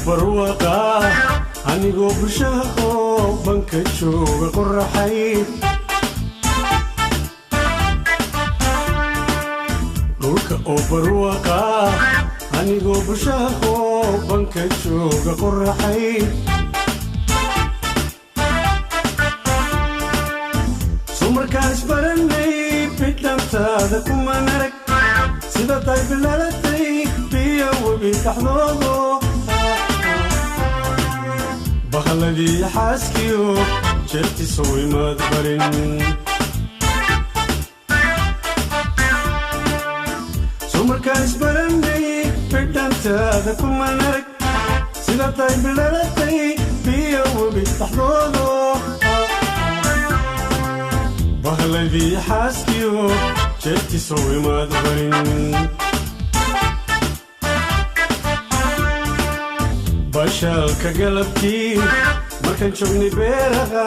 Barwaqa anigoo bulshaha qoobanka jooga qoraxay. Dhulka oo barwaqa anigoo bulshaha qoobanka jooga qoraxay. Sumarkaan isbaranay bidhantaada kuman arag sida tay bilalatay biyo webi dhaxdoodo bakhaladii xaaskiyo jeertiisa imaad barin. Sumarkaan isbaranay bidhantaada kuman arag sida tay bilalatay biyo webi dhaxdoodo bahladii xaaskiyo jeertiisa imaad barin. Bashaalka galabtii markaan joognay beeraha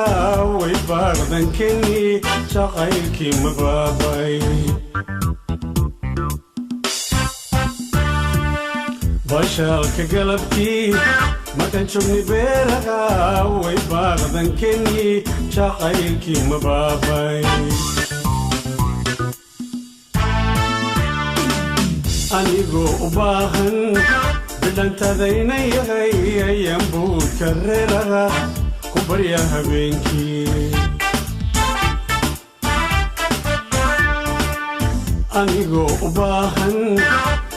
way baaqdankeni jacaylkii ma baabay. Bashaalka galabtii markaan joognay beeraha way baaqdankeni jacaylkii ma baabay. Anigoo u baahan bidhantadayna yahay ayaan buudka reeraha ku barya habeenkii. Anigoo u baahan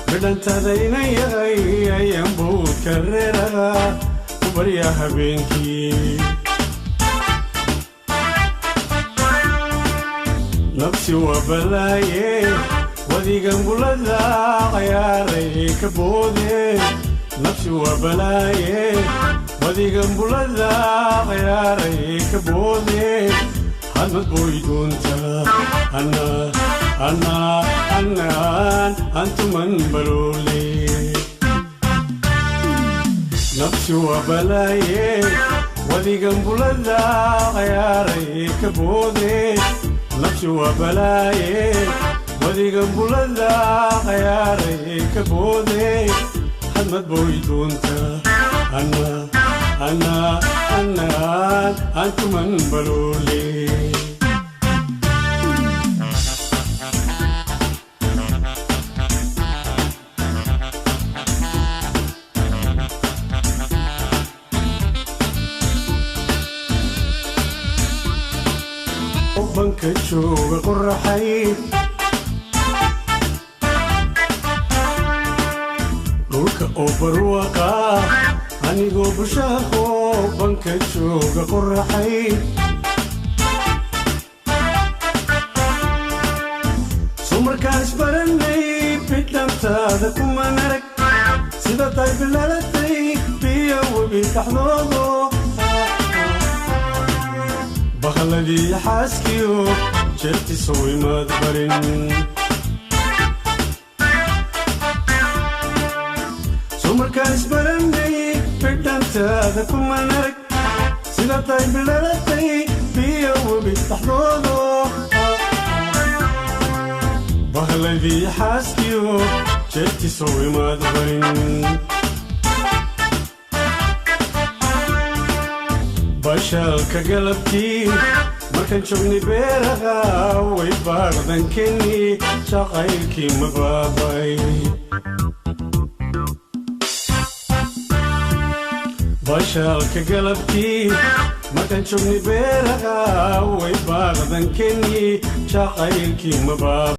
bidhantadayna yahay ayaan buudka reeraha ku barya habeenkii. Nafsi waa balaaye wadigan bulada cayaaray ka boode. Nafsi waa balaaye wadigan bulada cayaaray ka boode. Hadmad boy doonta ana ana anaan antuman baloole. Nafsi waa balaaye wadigan bulada cayaaray ka boode. Nafsi waa balaaye wadigan bulada cayaaray ka boode. Hadmad boy doonta ana ana anaan antuman baloole. Banka jooga qoraxay. Dhulka oo barwaqa anigoo bulshaha qoobanka jooga qoraxay. Sumarkaan isbaranay bidhantaada kuman arag sida tay bilalatay biyo webi dhaxdoodo bakhaladii xaaskiyo jeertiisa imaad barin. Sumarkaan isbaranay bidhantaada kuman arag sida tay bilalatay biyo webi dhaxdoodo bahladii xaaskiyo jeertiisa imaad barin. Bashaalka galabtii markaan joognay beeraha way baaqdankeni jacaylkii ma baabay. Bashaalka galabtii markaan joognay beeraha way baaqdankeni jacaylkii ma baabay.